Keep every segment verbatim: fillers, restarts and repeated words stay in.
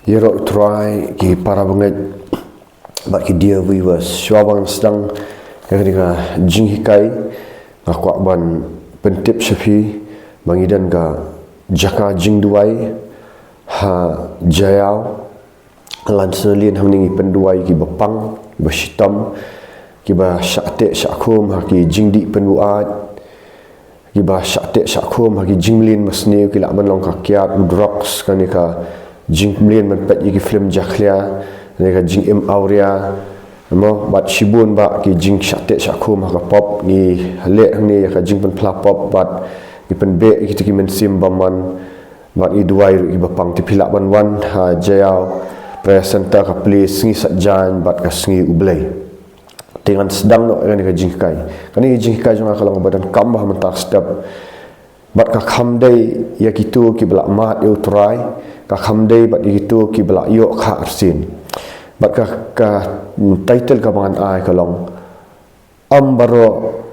Ïaroh Trai ki para bangeit bad ki dear viewers, shuwa ban sdang ïa kane ka jinghikai, nga kwah ban pyntip sha phi ba ngi don ka jaka jingduwai ha Jaïaw. Lan sngewlien hangne ngi pynduwai kiba pang, kiba shitom, kiba shah teh shah khum ha ki jingdih pynbuaid, kiba shah teh shah khum ha ki jingmlien basniew, ki lah ban long ka kiad, u drugs, kane ka jingmlien ban peit ïa ki film jakhlia, kane ka jingim awria, mo, bad shibun bah ki jingshah teh shah khum ha ka pop. Ngi leh hangne ïa ka jingpynphla pop bad ngi pynbeh ïa kita ki mynsiem bymman. Bad ngi duwai ruh kiba pang. Te phi lah ban wan ha Jaïaw Prayer Center, ka plie sngi Saitjaiñ bad ka sngi U Blei. Te ngan sdang noh ïa kane ka jinghikai. Kane ka jinghikai jong nga ka long ba donkam bha mynta ka step. Bad ka kham dei ïa kito kiba la mad ïa U Trai, ka kham dei bad ïa kito kiba la ïoh kha arsien. Bad ka, ka title kaba ngan ai ka long, ym baroh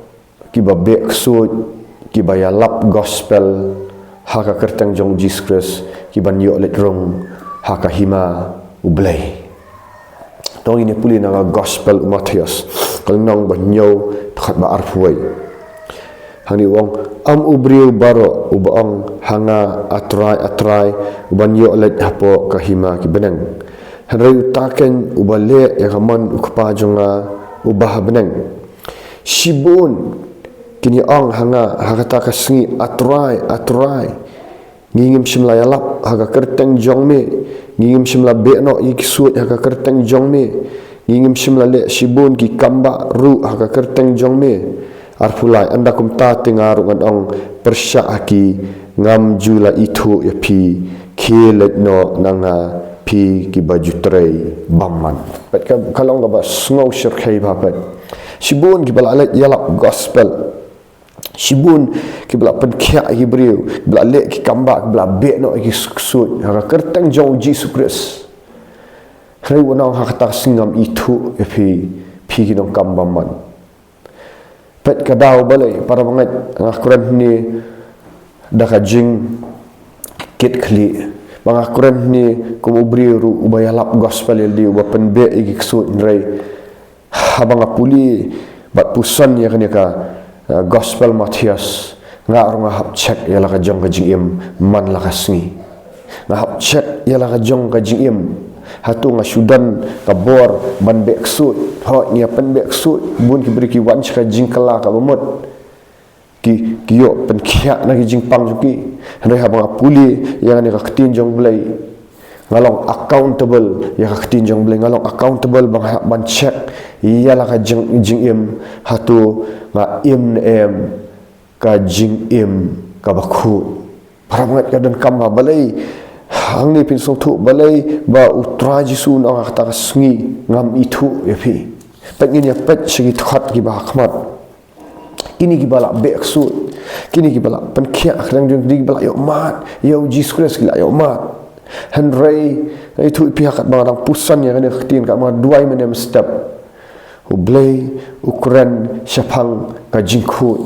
kiba beh ksuid, kiba ïalap gospel ha ka kyrteng jong Jisu Khrist, ki ban ïoh leit rung ha ka hima U Blei. To ngin ïa pule na ka gospel u Mathaios, ka lynnong ba hynñiew, dkhot ba arphew wei. Hangne u ong, ym u briew baroh uba ong ha nga, A Trai, A Trai, u ban ïoh leit hapoh ka hima ki bneng. Hynrei uta keiñ uba leh ïa ka mon U Kpa jong nga uba ha bneng. Shibun kin ïa ong ha nga ha kata ka sngi, A Trai, A Trai, ngi ngim shym la ïalap ha ka kyrteng jong me, ngi ngim shym la beh noh ïa ki ksuid ha ka kyrteng jong me, ngi ngim shym la leh shibun ki kambah ruh ha ka kyrteng jong me. Arphew lai. Ynda kumta te nga ruh ngan ong pyrshah ha ki, ngam ju la ithuh ïa phi, khie leit noh na nga, phi kiba ju trei bymman. Peit ka, ka long kaba sngew shyrkhei bha peit. Shibun kiba la leit ïalap gospel, shibun kiba la pynkhiah ïa ki briew, kiba la leh ki kambah, kiba la beh noh ïa ki ksuid ha ka kyrteng jong U Jisu Khrist. Hynrei u ong ha kata ka sngi ngam ithuh ïa phi, phi ki nongkam bymman. Peit ka daw balei, para bangeit, nga kren hangne da ka jingkitkhlieh. Ba nga kren hangne kum u briew ruh uba ïalap gospel ïa lade, uba pynbeh ïa ki ksuid, hynrei haba nga pule bad puson ïa kane ka, eh, gospel Mathaios, nga ruh nga hap check ïa la ka jong ka jingim man la ka sngi. Nga hap check ïa la ka jong ka jingim. Hato nga shu don ka bor ban beh ksuid? Hooid, ngi ïa pynbeh ksuid. Bun ki briew ki wan sha ka jingkylla kaba mut, ki, ki ïoh pynkhiah na ki jingpang jong ki. Hynrei haba nga pule ïa kane ka ktien jong U Blei, nga long accountable ïa ka ktien jong U Blei. Nga long accountable ba nga hap ban check ïa la ka jing, jingim, hato nga im ne em ka jingim kaba khuid. Para bangeit, ka donkam bha balei hangne phin sngewthuh balei ba U Trai Jisu u ong ha kata ka sngi ngam ithuh ïa phi. Peit, ngin ïa peit sha ki dkhot kiba ha khmat. Kine kiba la beh ksuid, kine kiba la pynkhiah ha ka kyrteng jong, kine kiba la ïoh mad ïa U Jisu Khrist, ki la ïoh mad. Hynrei ngan ïathuh ïa phi ha kaba nga dang puson ïa kane ka ktien, kaba nga duwai mynne mynstep. U Blei u kren shaphang ka jingkhuid.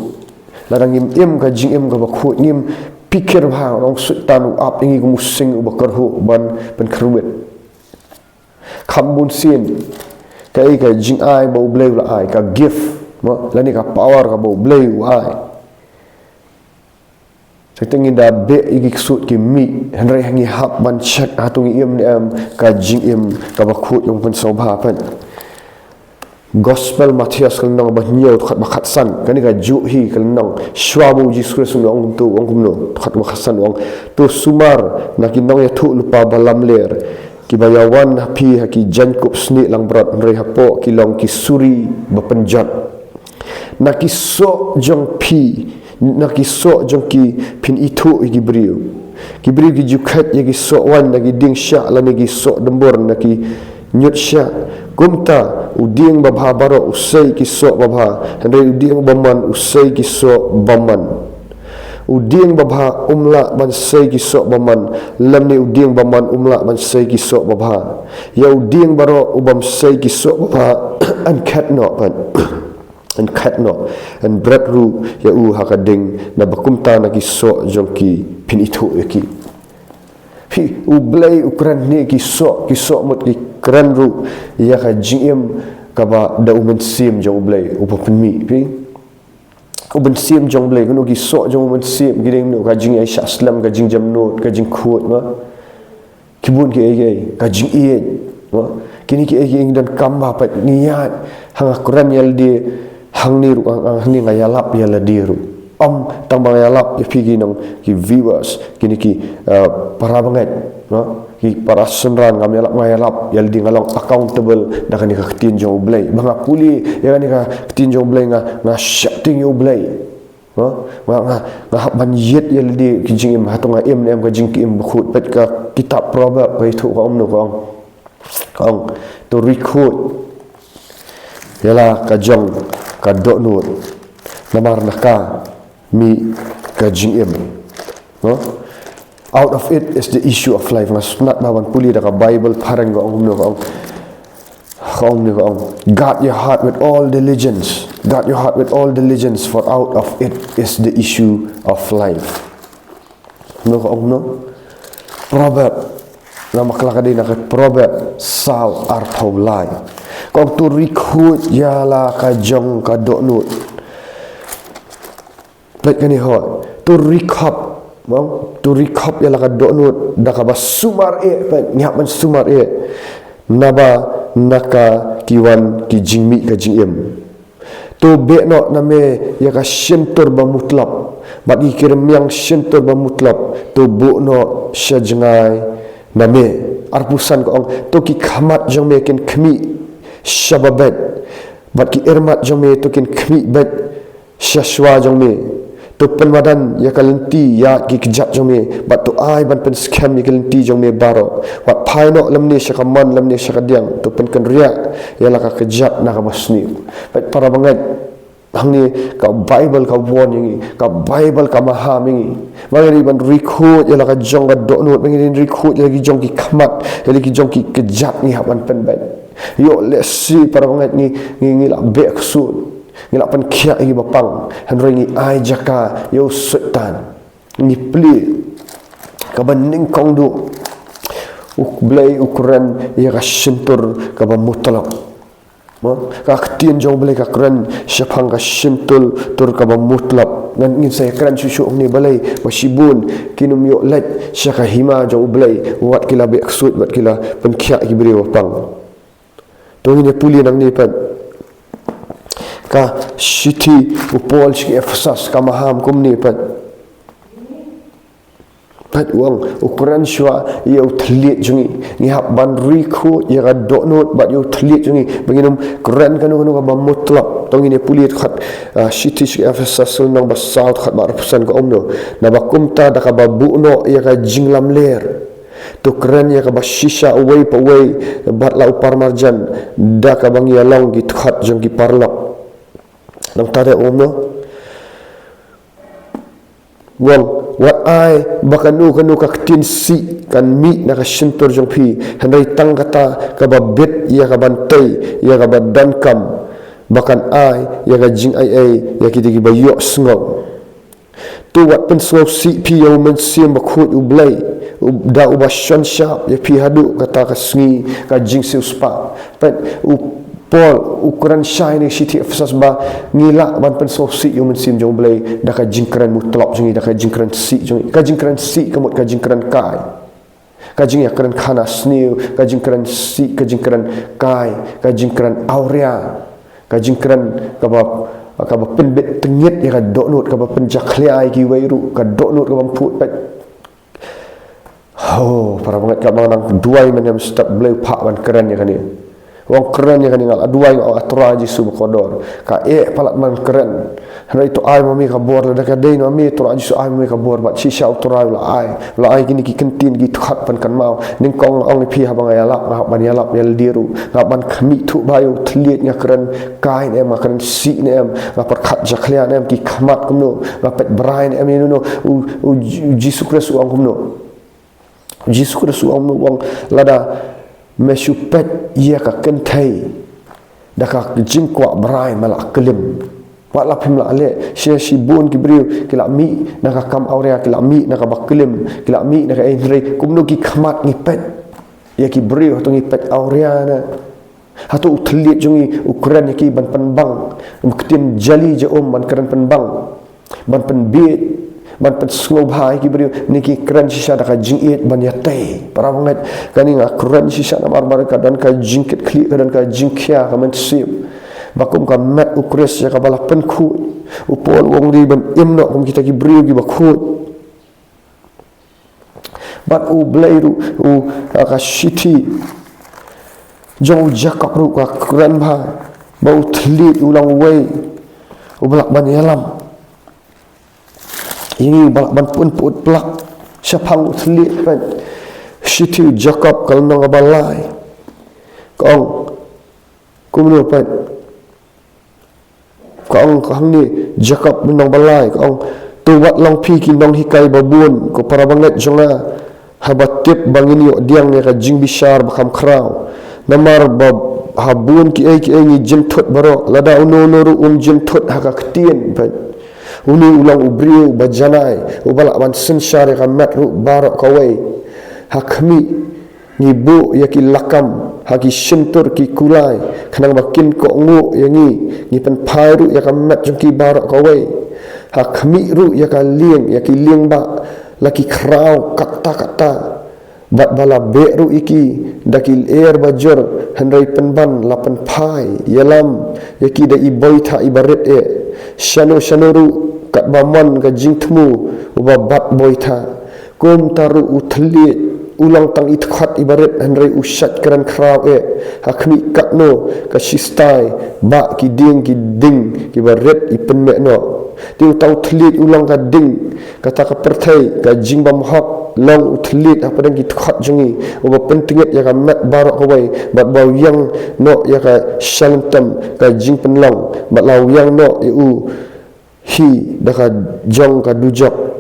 Lada ngim im ka jingim kaba khuid, ngim phikir bha, u nongshun Soitan u ap ïa ngi kum u sing uba kyrhuh ban pynkyrwit. Kham bun sien kaei ka jingai ba U Blei u la ai, ka gift, mo, lane ka power kaba U Blei u ai. Te ngin da beh ïa ki ksuid ki mih, hynrei ngi hap ban check hato ngi im ne em ka jingim kaba khuid. Ïa phi, sngewbha peit. Gospel Mathaios ka lynnong ba hynñiew, dkhot ba khatsan, kane kajuh hi ka lynnong shuwa ba U Jisu Khrist un ong kumto, u ong kumno, dkhot ba khatsan u ong: To sumar na ki nongïathuhlypa ba lamler, kiba ïawan ha phi ha ki jaiñkup snieh langbrot, hynrei hapoh ki long ki suri ba pynjot. Na ki soh jong phi, na ki soh jong ki phin ithuh ïa ki briew. Ki briew ki ju kheit ïa ki soh waiñ na ki dieng shiah lane ki soh dymbur na ki ñiut shiah. Kumta u dieng babha baroh u sei ki soh babha, hynrei u dieng bymman u sei ki soh bymman. U dieng babha um lah ban sei ki soh bymman, lymne u dieng bymman um lah ban sei ki soh babha. Ïa u dieng baroh u bym sei ki soh babha, yn khet noh peit. Yn khet noh, yn bret ruh ïa u ha ka ding, naba kumta na ki soh jong ki phin ithuh ïa ki. Phi, U Blei u kren ne ki soh, ki soh mut ki kren ruh ïa ka jingim kaba da U Mynsiem jong U Blei uba pynmih. Phi, U Mynsiem jong U Blei, kano ki soh jong U Mynsiem, ki dei kumno, ka jingïaishah slem, ka jingjemnud, ka jingkhuid, ma. Ki bun ki ei ki ei, ka jingïeit, ma. Kine ki ei ki ei ngi donkam ba pat ngi ïaid, ha nga kren ïa lade hangne ruh, ha nga, hangne nga ïalap ïa lade ruh. Ym tang ba nga ïalap ïa phi ki nong, ki viewers, kine ki, eh, para bangeit, no? Ki para synran, ngam ïalap, nga ïalap ïa lade, nga long accountable da kane ka ktien jong U Blei. Ba nga pule ïa kane ka ktien jong U Blei, nga, nga sheptieng ïa U Blei. No? Nga, nga, nga hap ban ïeit ïa lade ki jingim, hato nga im ne em ka jingim bakhuid. Peit ka kitab Proverb, ka ïathuh ka ong kumno, ka ong. Ka ong, to ri khuid ïa la ka jong ka dohnud, namar na ka mih ka jingim. No? Out of it is the issue of life. Nga sngewtynnat ba ban pule da ka Bible phareng, ka ong kumno, ka ong. Ka ong kumno, ka ong. Guard your heart with all diligence. Guard your heart with all diligence, for out of it is the issue of life. No, ka ong kumno? Proverb. Namar ka la ka dei na ka Proverb saw arphew lai. Ka ong, to ri khuid ïa la ka jong ka dohnud. Peit kane ho. To ri khop, bang? To ri khop ïa la ka dohnud da kaba sumar eh, peit, ngi hap ban sumar eh. Naba na ka ki wan ki jingmih ka jingim. To beh noh na me ïa ka shyntur ba mutlop, bad ïa ki rmiang shyntur ba mutlop to buh noh sha jngai na me. Arphew san ka ong, to ki khmat jong me kin khmih sha ba beit, bad ki irmat jong me to kin khmih beit sha shuwa jong me. To pynmadan ïa ka lynti ïa ki kjat jong me, bad to ai ban pynskhem ïa ka lynti jong me baroh. Wat phai noh lymne sha ka mon lymne sha ka diang, to pynkynriah ïa la ka kjat na kaba sniew. Peit para bangeit, hangne ka Bible ka warn ïa ngi, ka Bible ka maham ïa ngi. Ba ngi dei ban ri khuid ïa la ka jong ka dohnud, ba ngi dei ri khuid ïa la ki jong ki khmat, ïa la ki jong ki kjat, ngi hap ban pynbeit. Ïoh lehse para bangeit ngi, ngi, ngi la beh ksuid. Ngi la pynkhiah ïa kiba pang, hynrei ngi ai jaka ïa u Soitan. Ngi plie kaba nyngkong duh. U Blei u kren ïa ka shyntur kaba mutlop. Mo, ka ktien jong U Blei ka kren shaphang ka shyntur, tur kaba mutlop. Ngan, ngin sa ïakren shuh shuh hangne balei ba shibun kin ym ïoh leit sha ka hima jong U Blei, wat ki la beh ksuid, wat ki la pynkhiah ïa ki briew ba pang. To ngin ïa pule nangne pat. Ka shithi u Paul sha ki Ephesus ka maham kumne pat. Pat u ong, u kren shuwa ïa u thylliej jong ngi. Ngi hap ban ri khuid ïa ka dohnud bad ïa u thylliej jong ngi, ba ngin ym kren kano kano kaba mutlop. To ngin ïa pule kat, ah, shithi sha ki Ephesus lynnong ba saw, kat ba arphew san ka ong kumno. Naba kumta da kaba buh noh ïa ka jinglamler, to kren ïa kaba shisha uwei pa uwei bad la u parmarjan, da kaba ngi ïa long ki dkhot jong ki paralok. Nangta de u ong kumno? U ong, wat ai ba kano kano ka ktien sih kan mih na ka shyntur jong phi, hynrei tang kata kaba bit ïa ka ban tei ïa kaba donkam, ba kan ai ïa ka jingaiei ïa kita kiba ïohsngew. To wat pynsngewsih phi ïa U Mynsiem Bakhuid U Blei, u, da uba shon shap ïa phi haduh kata ka sngi ka jingsiewspah. Peit, u Paul u kren shai na ka shithi Ephesus ba ngi lah ban pynsngewsih ïa U Mynsiem jong U Blei da ka jingkren mutlop jong ngi, da ka jingkren sih jong ngi. Ka jingkren sih ka mut ka jingkren kai. Ka jingïakren khana sniew, ka jingkren sih, ka jingkren kai, ka jingkren awria, ka jingkren kaba, kaba pynbit tyngit ïa ka dohnud, kaba pynjakhlia ïa kiwei ruh, ka dohnud kaba ym phuh, peit. Ho, para bangeit, kaba nga nang duwai mynne mynstep, Blei u phah ban kren ïa kane. Wan kren ïa kane, nga la duwai, nga ong, A Trai Jisu bakordor, ka eh palat ban kren. Hynrei to ai ma me ka bor, lada ka dei na me Trai Jisu, ai ma me ka bor. Bad shisha U Trai u la ai, u la ai kine ki kyntien, ki dkhot pynkynmaw. Nyngkong nga ong ïa phi, haba nga ïalap, nga hap ban ïalap ïa lade ruh, nga hap ban khmih thuh bha ïa u thylliej, nga kren kai ne em, nga kren sih ne em, nga pyrkhat jakhlia ne em, ki khmat kumno, nga peit brai ne em, ïa no no. U, u, U Jisu Khrist u ong kumno? Jisu Khrist u ong, u ong, lada me shu peit ïa ka kynthei da ka jingkwah brai, me la klim. Wat la phim lah leh, shi, shibun ki briew ki la mih na ka kam awria, ki la mih na ka baklim, ki la mih na ka, hynrei kumno ki khmat ngi peit ïa ki briew, hato ngi peit awria ne? Hato u thylliej jong ngi u kren ïa ki ban pynbang, um, ktien jali jong um ban kren pynbang, ban pynbiej, ban pynsngewbha ïa ki briew, ne ngi kren shisha da ka jingïeit ban ïatei? Para bangeit, kane nga kren shisha namar ba ka don ka jingkitkhlieh, ka don ka jingkhia ka mynsiem. Ba kum ka met u Khrist ïa kaba la pynkhuid, u Paul u ong dei ban im noh kum kita ki briew kiba khuid. Bad U Blei ruh, u, ka, ka shithi jong u Jakob ruh ka kren ba, ba u thylliej u long uwei uba lah ban ïalam ïa ngi, ba lah ban pynput plak shaphang u thylliej. Peit shithi u Jakob ka lynnong kaba lai, ka ong kumno, peit? Ka ong, ka ong hangne, Jakob lynnong ba lai, ka ong: To wat long phi ki nonghikai babun, ko para bangeit jong nga, haba tip ba ngin ïoh pdiang ïa ka jingbishar ba kham khraw. Namar ba ha bun kiei kiei ngi jynthut baroh, lada uno uno ruh um jynthut ha ka ktien, peit, une u long u briew ba janai, uba lah ban synshar ïa ka met ruh baroh kawei. Ha khmih, ngi buh ïa ki lakam ha ki shyntur ki kulai, khnang ba kin kohnguh ïa ngi. Ngi pynphai ruh ïa ka met jong ki baroh kawei. Ha khmih ruh ïa ka lieng, ïa ki lieng ba la ki khraw katta katta, bad ba la beh ruh ïa ki da ki lyer bajur, hynrei pynban la pynphai ïalam ïa ki da i boitha iba rit eh. Shano shano ruh katba mon ka jingthmu uba bat boitha. Kumta ruh u thylliej u long tang i dkhot iba rit, hynrei u shait kren khraw eh. Ha khmih katno ka shistai, ba ki dieng ki ding kiba rit i pynmeh noh. Te uta u thylliej u long ka ding kata ka pyrthei, ka jingbymhok. Long u thylliej hapdeng ki dkhot jong ngi, uba pyntngit ïa ka met baroh kawei, bad ba wiang noh ïa ka shalynter ka jingpynlong, bad la wiang noh ïa u hi da ka jong ka dujok.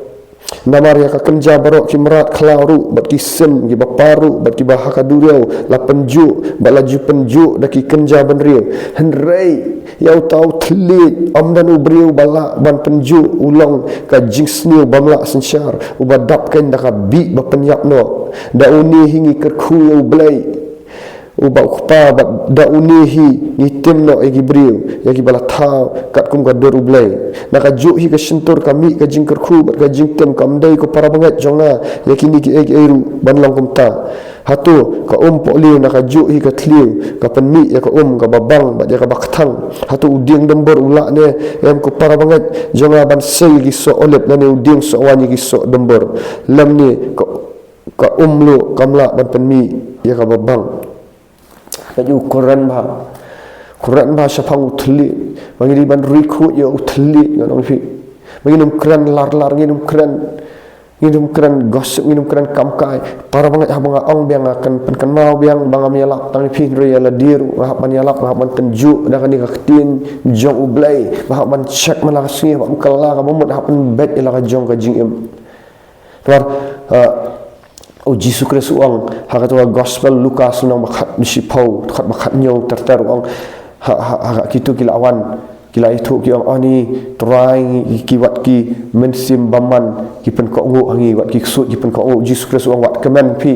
Namar ïa ka kynja baroh ki mrad khlaw ruh, bad ki sim kiba par ruh, bad kiba ha ka duriaw la pynjuh, bad la ju pynjuh da ki kynja bynriew. Hynrei ïa uta u thylliej ym don u briew ba lah ban pynjuh. U long ka jingsniew bym lah synshar, uba dap kein da ka bih ba pynïap noh. Da une hi ngi kyrkhu ïa U Blei, uba u Kpa, bad da une hi ngi tim noh ïa ki briew, ïa kiba la thaw katkum ka dur U Blei. Na kajuh hi ka shyntur ka mih ka jingkyrkhu bad ka jingtim. Kam dei, ko para bangeit jong nga, ïa kine kiei kiei ruh ban long kumta? Hato ka um pohliew na kajuh hi ka thliew ka pynmih ïa ka um kaba bang bad ïa kaba kthang? Hato u dieng dumbur u lah ne em, ko para bangeit jong nga, ban sei ïa ki soh olib, lane u dieng soh waiñ ïa ki soh dumbur? Lymne ka, ka um luh kam lah ban pynmih ïa kaba bang. Ka ju kren bha, kren bha shaphang u thylliej, ba ngi dei ban ri khuid ïa u thylliej, ngan ong ïa phi. Ba ngin ym kren lar lar, ngin ym kren, ngin ym kren gossip, ngin ym kren kamkai. Para bangeit, haba nga ong biang, nga kan pynkynmaw biang ba ngam ïalap tang ïa phi, hynrei ïa lade ruh nga hap ban ïalap, nga hap ban tynjuh da kane ka ktien jong U Blei, ba hap ban check man la ka sngi, hap ban kylla kaba mut, hap ban beit ïa la ka jong ka jingim. Namar, uh, u Jisu Khrist u ong ha kata ka Gospel Lukas lynnong ba khatshiphew, dkhot ba khathynñiew ter ter, u ong ha, ha, ha, kito ki la wan, ki la ïathuh, ki ong, "Ani Trai, ngi ki wat ki mynsiem bymman ki pynkohnguh ha ngi, wat ki ksuid ki pynkohnguh." U Jisu Khrist u ong, "Wat kmen phi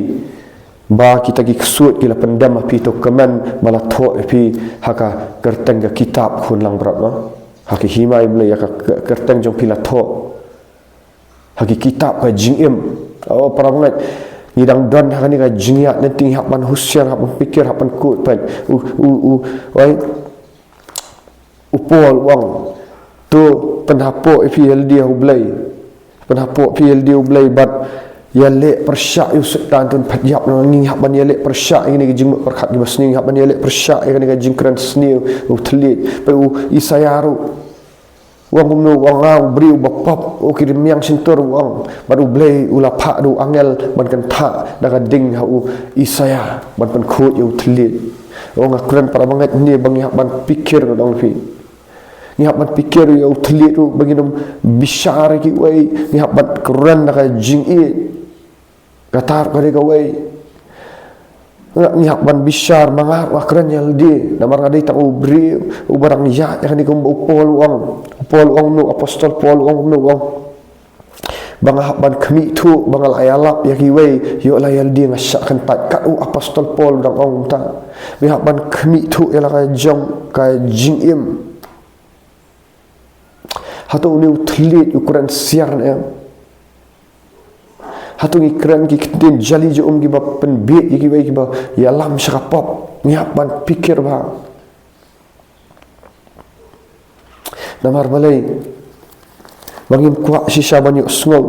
ba kita ki ksuid ki la pyndem ha phi, to kmen ba la thoh ïa phi ha ka kyrteng ka kitab khun langbrot, no, ha ki hima U Blei, ïa ka, ka kyrteng jong phi la thoh ha ki kitab ka jingim." O para bangeit, ngi dang don ha kane ka jingïaid lynti, ngi hap ban husiar, hap ban pyrkhat, hap ban khuid. Peit, u, u, u, wei, u Paul u ong, to pynhapoh ïa phi ïa lade ha U Blei. Pynhapoh ïa phi ïa lade ha U Blei bad ïaleh pyrshah ïa u Soitan, to phet ïap noh. Ngi hap ban ïaleh pyrshah ïa kane ka jingmut pyrkhat kiba sniew, ngi hap ban ïaleh pyrshah ïa kane ka jingkren sniew u thylliej. Peit, u Isaïah ruh u ong kumno, u ong, "Nga u briew ba pop, u ki rmiang shyntur," u ong. Bad U Blei u la phah da u angel ban kynthah da ka ding ha u Isaïah ban pynkhuid ïa u thylliej. O nga kren para bangeit, ne ba ngi hap ban pyrkhat, ngan ong ïa phi. Ngi hap ban pyrkhat ïa u thylliej ruh, ba ngin ym bishar ïa kiwei, ngi hap ban kren da ka jingïeit. Kata ruh ka dei kawei. Nga, ngi hap ban bishar, ma nga ruh nga kren ïa lade, namar nga dei tang u briew uba dang ïaid ïa kane kumba u Paul u ong. U Paul u ong kumno, apostol Paul u ong kumno, u ong ba nga hap ban khmih thuh ba nga la ïalap ïa kiwei, ïoh la ïa lade nga shah kyntait. Kat u apostol Paul u dang ong kumta. Ngi hap ban khmih thuh ïa la ka jong ka jingim. Hato une u thylliej u kren siar ne em? Hato ngi kren ki ktien jali jong um kiba pynbiej ïa kiwei kiba ïalam sha ka pop? Ngi hap ban pyrkhat bha. Namar balei? Ba ngim kwah shisha ban ïohsngew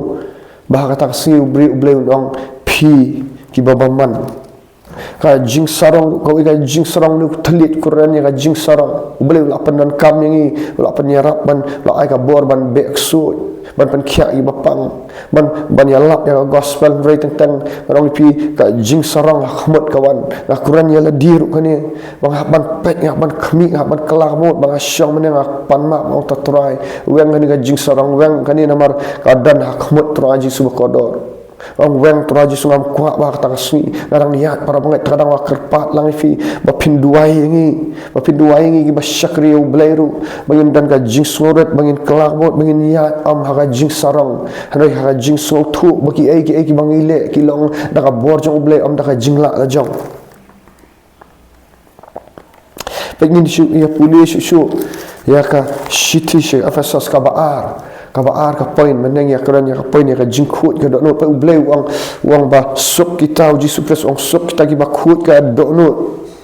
ba ha kata ka sngi u briew, u Blei un ong, phi kiba bymman. Ka jingsarong, kawei ka jingsarong, une u thylliej u kren ïa ka jingsarong. U Blei u la pyndonkam ïa ngi, u la pynïarap ban, u la ai ka bor ban beh ksuid, ban pynkhiah ïa kiba pang, ban, ban ïalap ïa ka gospel, hynrei teng teng ngan ong ïa phi, ka jingsarong ha khmut ka wan. Nga kren ïa lade ruh kane, ba nga hap ban peit, nga hap ban khmih, nga hap ban kylla ka mut, ba nga shong mynne nga pan map, nga ong, to Trai, weng kane ka jingsarong, weng kane, namar ka don ha khmut, Trai Jisu ba kordor. Ong, weng Trai Jisu, ngam kwah ba ha kata ka sngi nga dang ïaid, para bangeit, te ka dang, nga kyrpad lang ïa phi ba phin duwai ïa ngi, ba phin duwai ïa ngi kiba shakri ïa u Blei ruh, ba ngin don ka jingsngewrit, ba ngin kylla ka mut, ba ngin ïaid ym ha ka jingsarong, hynrei ha ka jingsngewthuh ba kiei kiei kiba ngi leh ki long da ka bor jong u Blei, ym da ka jinglah la jong. Peit, ngin shu ïa pule shuh shuh ïa ka shithi sha Ephesos kaba ar, kaba ar ka point, mynne ngi ïa kren ïa ka point ïa ka jingkhuid ka dohnud. Peit, u Blei u ong, u ong ba suk kita, u Jisu Khrist u ong, suk kita kiba khuid ka dohnud,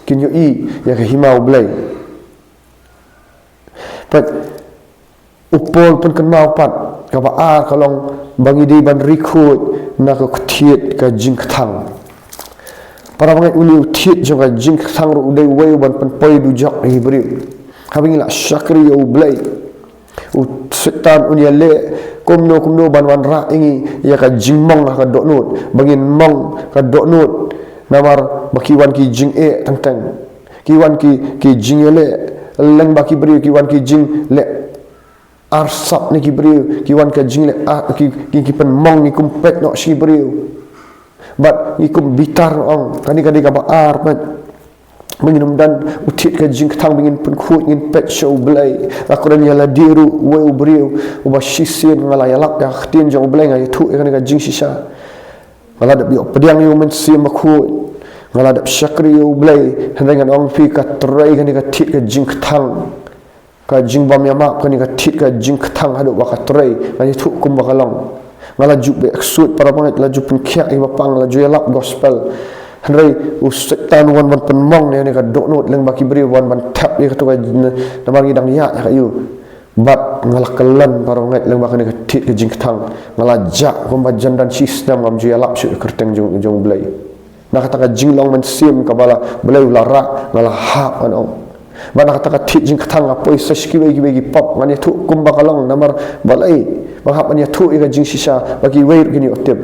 kin ïohi ïa ka hima u Blei. Peit, u Paul pynkynmaw pat, kaba ar ka long ba ngi dei ban ri khuid na ka kthied ka jingkthang. Para bangeit, une u thied jong ka jingkthang ruh u dei uwei u ban pynpoi dujok ïa ki briew. Haba ngi la shakri ïa u Blei, u Soitan un ïaleh kumno kumno ban wanrah ïa ngi ïa ka jingmong ha ka dohnud, ba ngin mong ka dohnud, namar ba ki wan ki jingeh teng teng, ki wan ki, ki jingïaleh lyngba ki briew, ki wan ki jingleh arsap na ki briew, ki wan ka jingleh, ah, ki, ki, ki pynmong, ngi kum peit noh sha ki briew. Bad ngi kum bitar noh, ong, kane ka dei kaba ar, peit. Ba ngin ym don u thied ka jingkthang, ba ngin pynkhuid, ngin peit sha u Blei. Nga kren ïa lade ruh, uwei u briew uba shisien nga la ïalap ïa ka ktien jong u Blei, nga ïathuh ïa kane ka jingshisha. Nga la dep ïoh pdiang ïa u Mynsiem Bakhuid, nga la dep shakri ïa u Blei, hynrei ngan ong ïa phi, ka trei kane ka thied ka jingkthang. Ka jingbymïamap kane ka thied ka jingkthang haduh ba ka trei, ngan ïathuh kumba ka long. Nga la ju beh ksuid, para bangeit, la ju pynkhiah ïa kiba pang, la ju ïalap gospel. Hynrei u Soitan u wan ban pynmong ïa kane ka dohnud lyngba ki briew, wan ban thep ïa kato ka, namar ngi dang ïaid ïa ka aïu. Bad nga la kylliang, para bangeit, lyngba kane ka thied ka jingkthang. Nga la jah kumba jan don shisnem, ngam ju ïalap shuh ïa ka kyrteng jong, jong u Blei. Na kata ka jinglong mynsiem kaba la, Blei u la rah, nga la hap, ngan ong. Bad na kata ka thied jingkthang nga poi sha kiwei kiwei ki pop, ngan ïathuh kumba ka long, namar balei? Ba nga hap ban ïathuh ïa ka jingshisha ba kiwei ruh kin ïoh tip.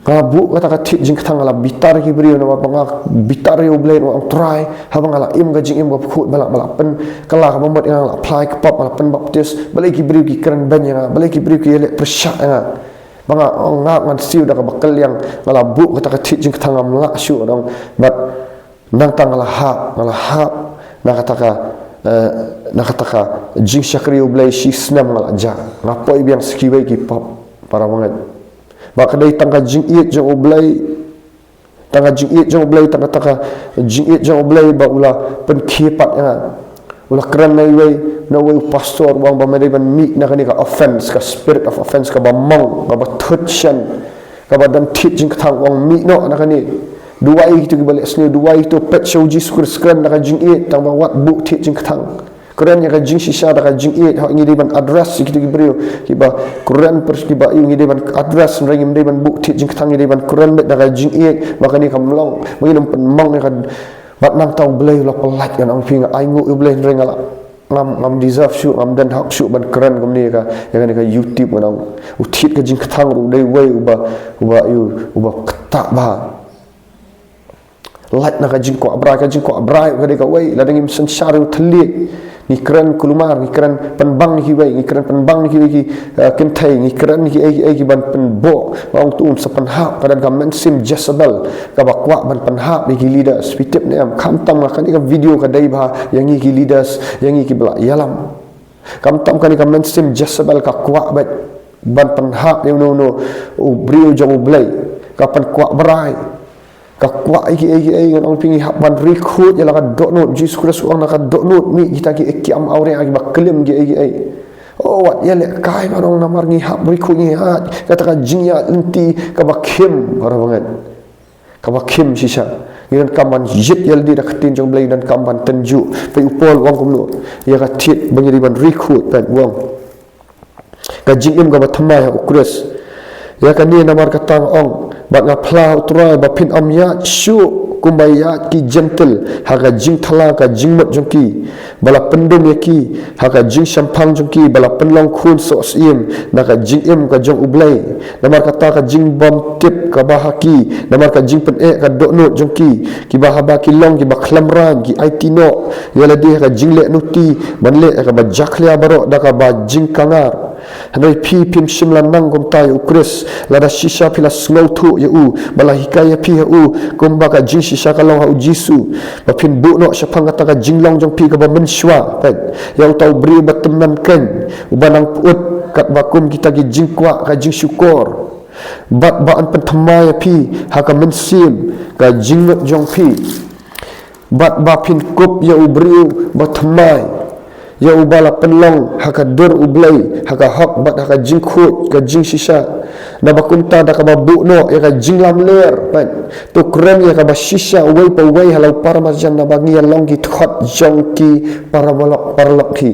Nga la buh kata ka thied jingkthang, nga la bitar ïa ki briew, namar ba nga bitar ïa u Blei, nga ong, Trai, haba nga la im ka jingim kaba khuid, ba la, ba la pynkylla kaba mut ïa nga, nga la phla ïa ki pop, nga la pynbaptis, balei ki briew ki kren beiñ ïa nga, balei ki briew ki ïaleh pyrshah ïa nga? Ba nga ong, nga, ngan siew da kaba kylliang, nga la buh kata ka thied jingkthang, ngam lah shuh, nga ong. Bad nangta nga la hap, nga la hap na kata ka, eh, na kata ka jingshakri u Blei shisnem, nga la jah, nga poi biang sha kiwei ki pop, para bangeit. Ba ka dei tang ka jingïeit jong u Blei, tang ka jingïeit jong u Blei, tang kata ka jingïeit jong u Blei ba u la pynkhie pat ïa nga. U la kren na iwei, na uwei u pastor, u ong ba me dei ban mih na kane ka offense, ka spirit of offense, kaba mong, kaba thut shen, kaba don thied jingkthang, u ong, mih noh na kane. Duwai ïa kito kiba leh sniew, duwai ïa kito, peit sha u Jisu Khrist, kren na ka jingïeit, tang ba wat buh thied jingkthang. Kren ïa ka jingshisha da ka jingïeit, hooid ngi dei ban address ïa kito ki briew kiba kren pyrshah, kiba ïa, ngi dei ban address, hynrei ngim dei ban buh thied jingkthang, ngi dei ban kren beit da ka jingïeit, ba kane kam long, ba ngin ym pynmong ïa ka. Bad nangta u Blei u la pyllait, ngan ong ïa phi, nga ainguh ïa u Blei, hynrei nga la, ngam, ngam deserve shuh, ngam don hok shuh ban kren kumne ïa ka, ïa kane ka YouTube, ngan ong. U thied ka jingkthang ruh u dei uwei uba, uba ïa, uba ktah bha. Lait na ka jingkwah brai, ka jingkwah brai ka dei kawei, lada ngim synshar ïa u thylliej, Ngi kren kulmar, ngi kren pynbang ïa kiwei, ngi kren pynbang ïa kiwei ki, eh, kynthei, ngi kren ïa kiei kiei ki ban pynbok, ba ong to un sa pynhap, ka don ka mynsiem Jezebel, kaba kwah ban pynhap ïa ki leaders, phi tip ne em, khamtam nga kane ka video ka dei bha, ïa ngi ki leaders, ïa ngi kiba la ïalam. Khamtam kane ka mynsiem Jezebel ka kwah beit, ban pynhap ïa uno uno, u briew jong U Blei, ka pynkwah brai. Ka kwah ïa kiei kiei, ngan ong phi ngi hap ban ri khuid ïa la ka dohnud, Jisu Khrist u ong na ka dohnud, mih kita kiei kiei, am awria kiba klim kiei kiei. Oh, wat ïalehkai ban ong namar ngi hap ri khuid ngi ïaid, kata ka jingïaid lynti, kaba khim, para bangeit. Kaba khim shisha. Ngi donkam ban ïit ïa lade da ka ktien jong U Blei, ngi donkam ban tynjuh. Peit u Paul u ong kumno. Ïa ka thied ba ngi dei ban ri khuid, peit u ong. Ka jingim kaba thymmai ha U Khrist. Ïa kane namar kata nga ong, bad nga phla ha U Trai ba phin ym ïaid shuh kumba ïaid ki Jentil, ha ka jingthala ka jingmut jong ki, ba la pyndum ïa ki ha ka jingshemphang jong ki, ba la pynlong khun soh syiem na ka jingim ka jong U Blei. Namar kata ka jingbymtip kaba ha ki, namar ka jingpyneh ka dohnud jong ki, kiba haba ki long kiba khlem rain, ki aiti noh ïa lade ha ka jingleh nuti, ban leh ïa kaba jakhlia baroh da kaba jingkangar. Hynrei phi phim shym la nang kumta ïa U Khrist, lada shisha phi la sngewthuh ïa u, ba la hikai ïa phi ha u, kumba ka jingshisha ka long ha U Jisu, ba phin buh noh shaphang kata ka jinglong jong phi kaba mynshuwa, peit, ïa uta u briew ba tymmen keiñ, uba nang pyut katba kum kita ki jingkwah ka jingshukor. Bad ba yn pynthymmai ïa phi ha ka mynsiem ka jingmut jong phi. Bad ba phin kup ïa u briew ba thymmai, ïa uba la pynlong ha ka dur U Blei, ha ka hok bad ha ka jingkhuid ka jingshisha. Naba kumta da kaba buh noh ïa ka jinglamler, peit, to kren ïa kaba shisha uwei pa uwei ha la u paramarjan, naba ngi ïa long ki dkhot jong ki paralok, paralok hi.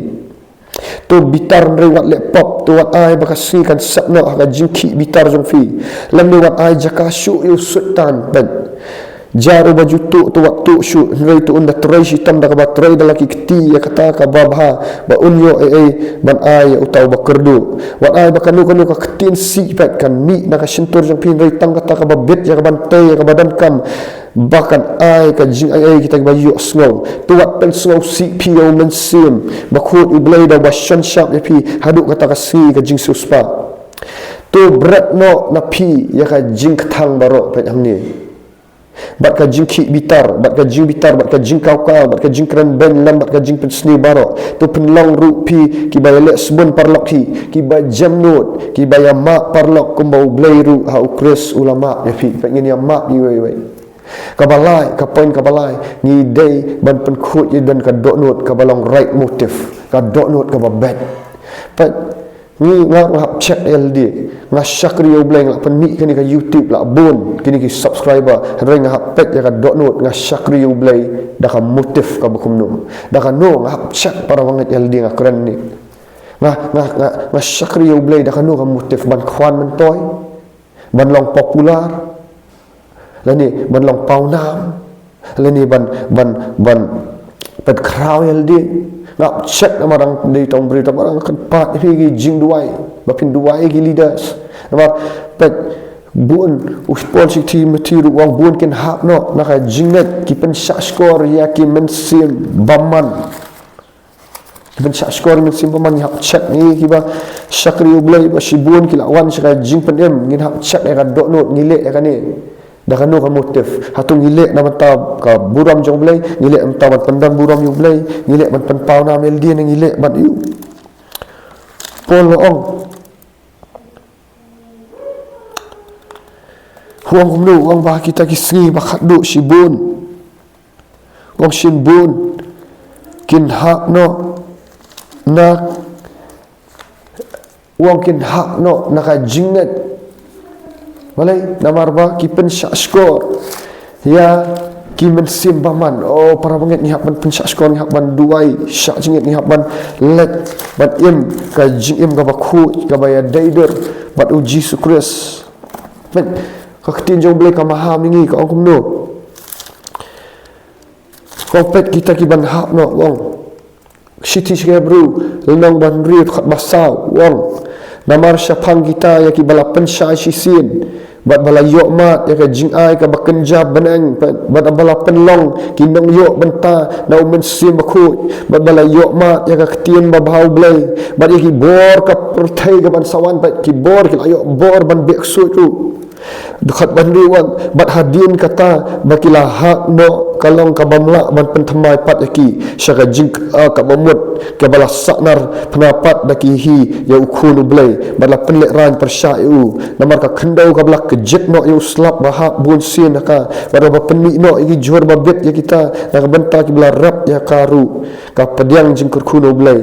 To bitar hynrei wat leh pop, to wat ai ba ka sngi kan sep noh ha ka jingkhih bitar jong phi. Lymne wat ai jaka shuh ïa u Soitan, peit. Jar uba ju tuh, to wat tuh shuh, hynrei to un da trei shitom da kaba trei da la ki kti ïa kata kaba bha, ba un ïoh ei ei ban ai ïa uta uba kyrduh. Wat ai ba kano kano ka ktien sih, peit, kan mih na ka shyntur jong phi, hynrei tang kata kaba bit ïa ka ban tei, ïa kaba donkam, ba kan ai ka jingaiei kita kiba ïohsngew. To wat pynsngewsih phi ïa u Mynsiem Bakhuid U Blei da uba shon shap ïa phi haduh kata ka sngi ka jingsiewspah. To bret noh na phi ïa ka jingkthang baroh, peit, hangne. Bad ka jingkhih bitar, bad ka jingbitar, bad ka jingkaw kaw, bad ka jingkren beiñ lem, bad ka jingpynsniew baroh. To pynlong ruh phi kiba ïaleh sbun paralok hi, kiba jemnud, kiba ïamap paralok kumba U Blei ruh ha U Khrist u la map ïa phi. Peit, ngin ïamap iwei iwei. Kaba lai, ka point kaba lai, ngi dei ban pynkhuid ïa don ka dohnud kaba long right motive, ka dohnud kaba beit. Peit, ngi, nga, nga hap check ïa lade, nga shakri ïa U Blei, nga la pynmih kane ka YouTube la bun kine ki subscriber, hynrei nga hap peit ïa ka dohnud, nga shakri ïa U Blei da ka motive kaba kumno. Da kano, nga hap check, para bangeit, ïa lade, nga kren ne. Nga, nga, nga, nga shakri ïa U Blei da kano ka motive, ban khwan myntoi, ban long popular, lane ban long pawnam, lane ban, ban, ban pynkhraw ïa lade. Nga hap check namar nga dei tang briew, namar nga kynpad ïa phi ki jingduwai, ba phin duwai ïa ki leaders. Namar peit, bun, u Paul sha ki Timothy ruh u ong bun kin hap noh na ka jingngeit, ki pynshahshkor ïa ki mynsiem bymman. Ban shahshkor mynsiem bymman, ngi hap check, ngi kiba shakri U Blei ba shibun ki la wan sha ka jingpynim, ngin hap check ïa ka dohnud, ngi leh ïa kane da kano ka motive. Hato ngi leh na bynta ka burom jong U Blei, ngi leh na bynta ban pyndon burom ïa U Blei, ngi leh ban pynpaw nam ïa lade, ne ngi leh ban ïoh. Paul u ong, u ong kumno, u ong ba kita ki sngi ba khatduh shibun, u ong shibun kin hap noh na, u ong kin hap noh na ka jingngeit. Balei? Namar ba ki pynshahshkor ïa ki mynsiem bymman. Oh, para bangeit, ngi hap ban pynshahshkor, ngi hap ban duwai shah jingngeit, ngi hap ban leit ban im ka jingim kaba khuid, kaba ïadei dur bad U Jisu Khrist. Peit, ka ktien jong U Blei ka maham ïa ngi, ka ong kumno. Ka ong, peit, kita ki ban hap noh, u ong. Shithi sha ki Hebru, lynnong ba hynriew, dkhot ba saw, u ong. Namar shaphang kita ïa kiba la pynshai shisien, Bad ba la ïoh mad ïa ka jingai kaba kynja bneng, bad, bad ba la pynlong ki nongïoh bynta na u Mynsiem Bakhuid, bad ba la ïoh mad ïa ka ktien babha U Blei, bad ïa ki bor ka pyrthei kaban sa wan, bad ki bor ki la ïoh bor ban beh ksuid ruh. Dkhot ba hynriew wan, bad hadien kata ba ki la hap noh, ka long kaba mlah ban pynthymmai pat ïa ki sha ka jing, ah, kaba mut, kaba la sahnar pynpaw pat da ki hi ïa u Khun U Blei, bad la pynlehraiñ pyrshah ïa u. Namar ka khyndew kaba la kjit noh ïa u slap ba hap bun sien ha ka, bad ba pynmih noh ïa ki jhur ba bit ïa kita, na ka bynta kiba la rep ïa ka ruh, ka pdiang jingkyrkhu na U Blei.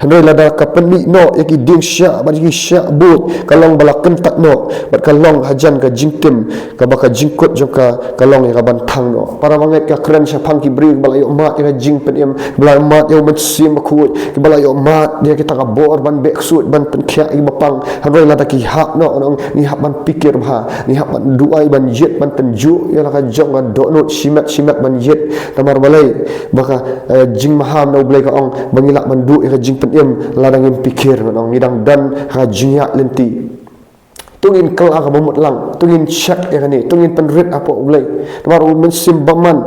Hynrei lada ka pynmih noh ïa ki dieng shiah bad ïa ki shiah bud, ka long ba la kyntait noh, bad ka long hajan ka jingtim, kaba ka jingkut jong ka, ka long ïa kaban thang noh. Para bangeit, ka kren shaphang ki briew kiba la ïoh mad ïa ka jingpynim, kiba la ïoh mad ïa u Mynsiem Bakhuid, kiba la ïoh mad ïa kita ka bor ban beh ksuid, ban pynkhiah ïa kiba pang. Hynrei lada ki hap noh, ngi hap ban pyrkhat bha, ngi hap ban duwai, ban ïit, ban tynjuh ïa la ka jong ka dohnud shimet shimet, ban ïit. Namar balei? Ba ka, eh, jingmaham na U Blei ka ong ba ngi lah ban duh ïa ka jingpynim lada ngim pyrkhat, ngan ong, ngi dang don ha ka jingïaid lynti. To ngin kylla kaba mut lang, to ngin check ïa kane, to ngin pynrit hapoh U Blei. Namar u Mynsiem Bakhuid,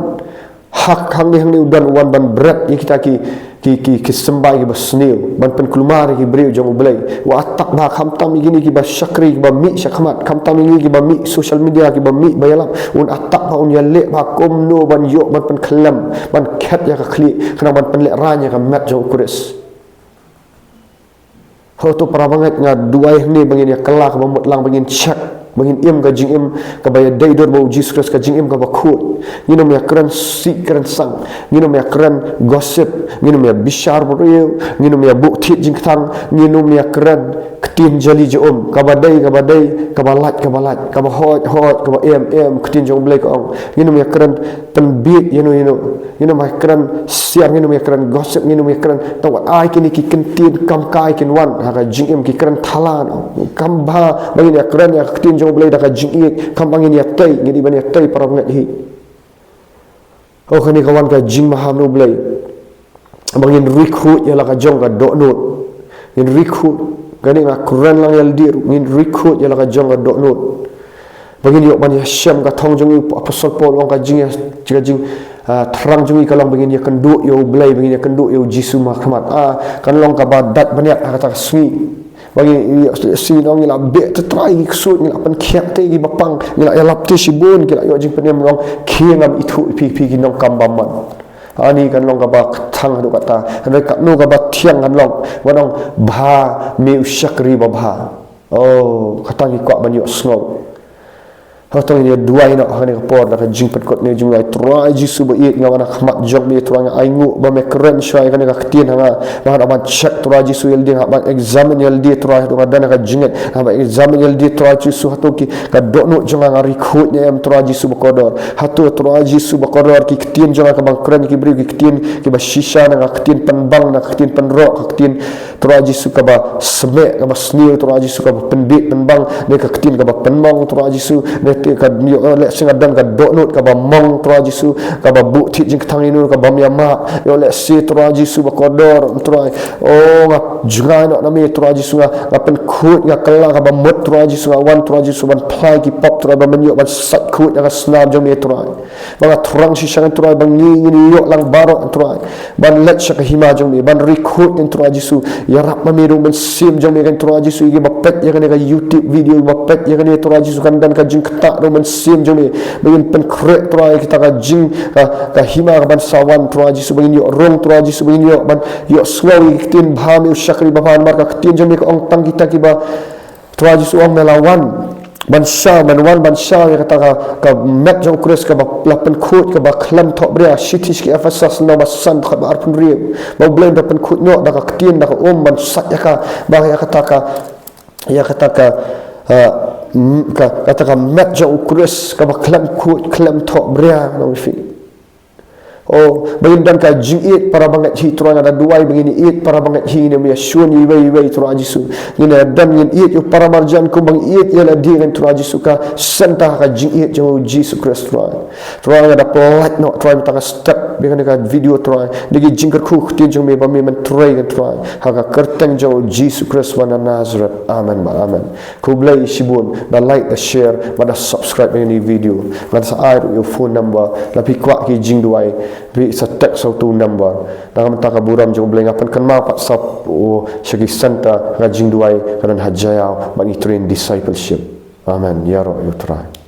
ha hangne hangne u don, u wan ban bret ïa kita ki, ki, ki, ki symbai kiba sniew, ban pynkulmar ïa ki briew jong U Blei. U attack bha, khamtam ïa kine kiba shakri, kiba mih shakhmat, khamtam ïa kine kiba mih social media, kiba mih ba ïalap. Un attack bha, un ïaleh bha kumno ban ïoh ban pynkhlem, ban khet ïa ka khlieh, khnang ban pynlehraiñ ïa ka met jong u Khrist. Ho to para bangeit, nga duwai hangne ba ngin ïa kylla kaba mut lang, ba ngin check, ba ngin im ka jingim kaba ïadei dur bad u Jisu Khrist, ka jingim kaba khuid. Ngin ym ïa kren sih kren sang, ngin ym ïa kren gossip, ngin ym ïa bishar briew, ngin ym ïa buh thied jingkthang, ngin ym ïa kren ktien jali jong um, kaba dei kaba dei, kaba lait kaba lait, kaba hoi hoi, kaba em em, ktien jong U Blei ka ong. Ngin ym ïa kren pynbieit ïano ïano, ngin ym ïa kren siar, ngin ym ïa kren gossip, ngin ym ïa kren. Tang wat ai kine ki kyntien kam kai kin wan ha ka jingim, ki kren thala, no. Kam bha ba ngin ïa kren ïa ka ktien jong U Blei da ka jingïeit, kam ba ngin ïa tei, ngin ïa ban ïa tei para bangeit hi. Oh, kane ka wan ka jingmaham na U Blei. Ba ngin ri khuid ïa la ka jong ka dohnud. Ngin ri khuid. Kane nga kren lang ïa lade ruh, ngin ri khuid ïa la ka jong ka dohnud. Ba ngin ïoh ban ïashem, ka thong jong u Apostol Paul u ong ka jing, ka jing, ah, thrang jong ngi ka long ba ngin ïakynduh ïa U Blei, ba ngin ïakynduh ïa u Jisu markhmat. Ah, kan long kaba dait bniat ha kata ka sngi. Ba ngi, ngi, ngi, ngi la beh te trai ki ksuid, ngi la pynkhiah te kiba pang, ngi la ïalap te shibun, ngi la ïoh jingpynim, long, khie ngam ithuh ïa phi, phi ki nongkam bymman. Ani kan long kaba thang haduh katta, hynrei katno kaba thiang kan long, ba ong, bha me u shakri babha. Oh, kata ngi kwah ban ïohsngew. Hato ngin ïa duwai noh ha kane ka por da ka jingpynkut ne jingduwai. Trai Jisu ba ïeit, nga wan ha khmat jong me Trai, nga ainguh ba me kren shuwa ïa kane ka ktien ha nga. Ba nga da ban check Trai Jisu ïa lade, nga ban examine ïa lade Trai, hato nga don ha ka jingngeit, nga ban examine ïa lade Trai Jisu, hato ki, ka dohnud jong nga, nga ri khuid ne em Trai Jisu ba kordor. Hato Trai Jisu ba kordor ki ktien jong nga kaba nga kren ki briew ki ktien kiba shisha, na ka ktien pynbang, na ka ktien pynrok, ka ktien Trai Jisu kaba symeh, kaba sniew, Trai Jisu kaba pynbieit pynbang, ne ka ktien kaba pynmong, Trai Jisu, ne te ka, ïoh lehse nga don ka dohnud kaba mong, Trai Jisu, kaba buh thied jingkthang ïano kaba ym ïa map, ïoh lehse Trai Jisu ba kordor, Trai, oh, nga jngai noh na me Trai Jisu, nga, nga pynkhuid, nga kylla kaba mut Trai Jisu, nga wan Trai Jisu ban phla ïa ki pop Trai, ba men ïoh ban sait khuid na ka snam jong me Trai. Ba nga thrang shisha ngan Trai ba ngi ngin ïoh lang baroh ngan Trai ban leit sha ka hima jong me, ban ri khuid ngan Trai Jisu. Ïarap ma me da u Mynsiem jong me ngan Trai Jisu, ïa kiba peit ïa kane ka YouTube video, ba peit ïa kane Trai Jisu, kan don ka jingktah da u Mynsiem jong me, ba ngin pynkhreh Trai kita ka jing, ka, ka hima kaban sa wan Trai Jisu, ba ngin ïoh rung Trai Jisu, ba ngin ïoh ban ïohsngew ïa ki ktien bha me u shakri babha, namar ka ktien jong me ka ong tang kita kiba Trai Jisu ong me la wan ban shaw, men wan ban shaw ïa kata ka, ka met jong u Khrist kaba la pynkhuid, kaba khlem thohbria, shithi sha ki Ephesus lynnong ba san dkhot ba arphew hynriew. Ba U Blei un da pynkhuid noh da ka ktien, da ka um, ban sait ïa ka, ba ïa kata ka, ïa kata ka, ah, m-, ka, kata ka met jong u Khrist kaba khlem khuid, khlem thohbria, nong phi. Oh, ba ngin don ka jingïeit para bangeit hi Trai, nga da duwai ba ngin ïeit para bangeit hi, ngin ym ïa shun iwei iwei Trai Jisu. Ngin ïa don, ngin ïeit ïa u para marjan kumba ngi ïeit ïa lade, ngan Trai Jisu, ka centre ha ka jingïeit jong u Jisu Khrist Trai. Trai nga da pyllait noh Trai mynta ka step, ba ngan ka video Trai. Da ki jingkyrkhu ktien jong me ba me men trei ngan Trai. Ha ka kyrteng jong u Jisu Khrist ba na Nazareth. Amen ba amen. Khublei shibun, da like, da share, ba da subscribe ïa kane ka video. Ngan sa ai ruh ïa u phone number, lada phi kwah ki jingduwai, phi sa text ïa utu u number. Da ka mynta ka burom jong u Blei nga pynkynmaw pat sa, oh, sha ki centre, ka jingduwai, ka don ha Jaïaw, ba ngi train discipleship. Amen. Ïaroh ïa u Trai.